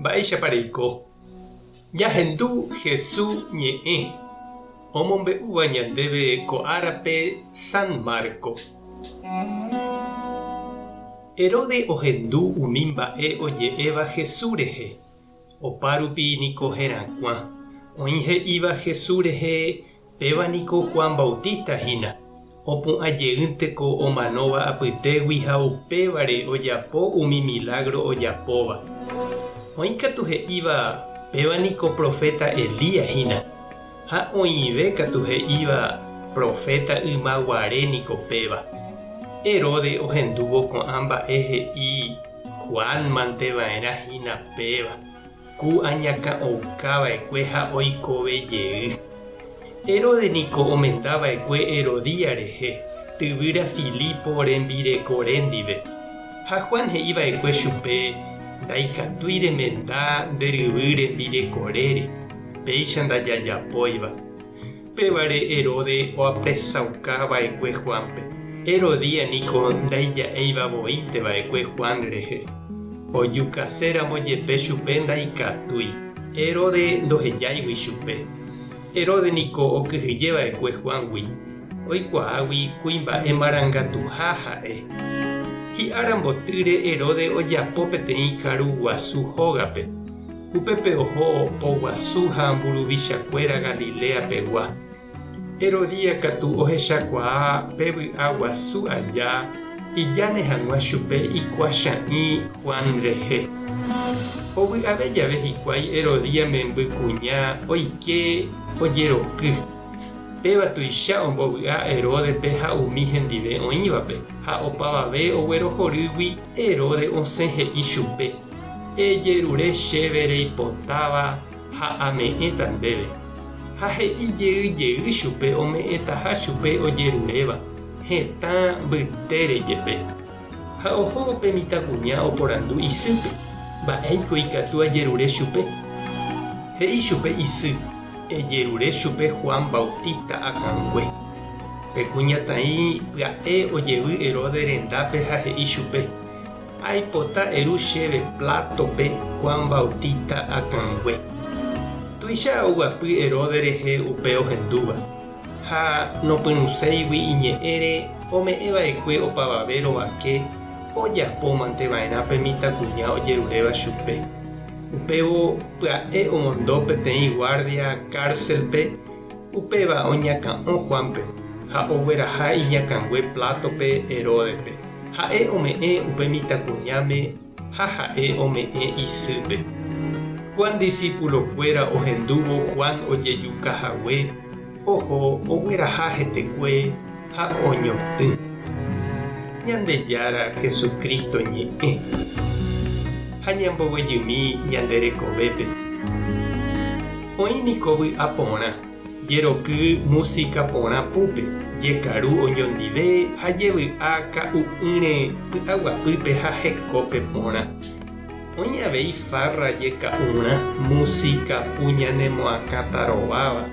Mba'éichapa reiko? Ñahendu Hesu ñe'ẽ omombe'úva ñandéve ko árape San Marco. Herodes ohendu umi mba'e oje'éva Hesu rehe. Opárupi niko herakuã. Oĩ he'íva Hesu rehe Péva niko Juan Bautista hína, opu'ã jeýnteko omanóva apytégui ha upévare ojapo umi milágro ojapóva. Oĩ katu he'íva péva niko proféta Elías hína, ha oĩve katu he'íva proféta yma guare niko péva. Herodes ohendúvo ko'ã mba'e he'i Juan mante va'erã hína péva. Ku añakã'ouka va'ekue ha oikove jey. Herodes niko omenda va'ekue Herodías rehe, tyvýra Filipo rembirekore ndive. Ha Juan he'i va'ekue chupe, Ndaikatúi remenda nde ryvy rembirekorére, péicha ndajajapóiva. Upévare Herodes oapresauka va'ekue Juánpe. Herodías niko ndaija'éiva voínte va'ekue Juan rehe. Ojukase ramo jepe chupe ndaikatúi, Herodes ndohejáigui chupe. Herodes niko okyhyje va'ekue Juángui, oikuaágui kuimba'e marangatuha ha'e. Hi'ára mbotýre Herodes ojapo peteĩ karu guasu hógape. Upépe oho poguasu ha mburuvichakuéra Galilea pegua. Herodías katu ohechakuaa pe vy'a guasu aja ijáne hag̃ua chupe ikuacha'ĩ Juan rehe. Ovy'ave jave hikuái Herodías memby kuña oike ojeroky. Péva tuicha ombovy'a Heródespe ha umi hendive oĩvape, ha opavave oguerohorýgui Herodes osẽ he'i chupe, Ejerure chéve reipotáva ha ame'ẽta ndéve. Ha he'i jey jey chupe ome'ẽtaha chupe ojeruréva, hetã mbytére jepe. Ha oho pe mitãkuña oporandu isýpe, Mba'éiko ikatu ajerure chupe? He'i chupe isy, Ejerure chupe Juan Bautista akãngue. Pe kuñataĩ pya'e ojevy Herodes rendápe ha he'i chupe, Aipota eru chéve plátope Juan Bautista akãngue. Tuicha oguapy Herodes rehe upe ohendúva, ha nopyrũséigui iñe'ẽre ome'ẽ va'ekue opavave rovake ojapo mante va'erã pe mitãkuña ojeruréva chupe. Upévo pya'e omondo peteĩ guárdia kárselpe upéva oñakã'o Juánpe ha ogueraha iñakãngue plátope Heródespe. Ha'e ome'ẽ upe mitãkuñáme ha ha'e ome'ẽ isýpe. Juan disípulokuéra ohendúvo Juan ojejuka hague, oho ogueraha hetekue ha oñotỹ. Ñandejára Jesucristo ñe'ẽ. Ha ñamboguejymi ñande rekovépe. Oĩ niko vy'a porã. Jeroky músika porã púpe, jekaru oñondive ha jevy'a ka'u'ỹre py'aguapýpe ha hekópe porã. Oĩ avei farra jeka'urã, músika pu ñanemoakãtarováva,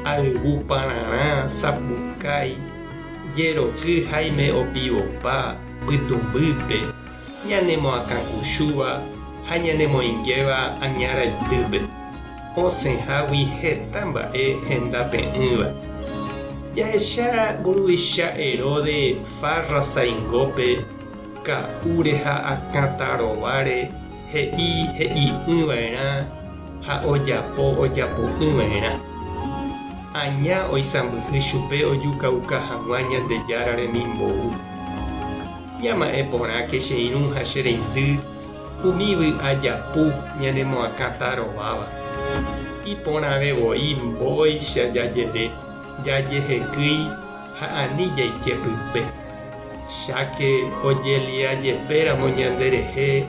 ayvu pararã, sapukái, jeroky háime opivopa, pytũmbýpe, ñanemoakãkuchúva ha ñanemoingéva aña raitýpe, osẽhágui heta mba'e hendape'ỹva. Jahecha mburuvicha Herodes farra saingópe ka'úre ha akãtarováre he'i he'i'ỹva'erã ha ojapo ojapo'ỹva'erã. Aña oisãmbyhy chupe ojukauka hag̃ua Ñandejára remimbou. Ñama'ẽ porãke che irũ ha che reindy umi vy'a japu ñanemoakãta rováva. Iporãve voi mbóicha jajere, jajehekýi ha ani jaike pype. Cháke ojelia jepéramo ñande rehe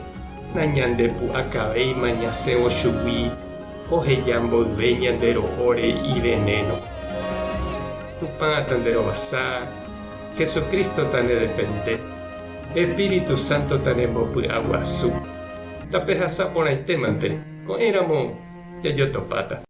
nañandepu'akavéima ñasẽvo chugui oheja mboyve ñande ro'óre ivenéno. Tupã tanderovasa. Jesucristo tanedefende, Espíritu Santo tanembopy'aguasu. Tapehasa porãitémante, ko'ẽramo jajotopáta.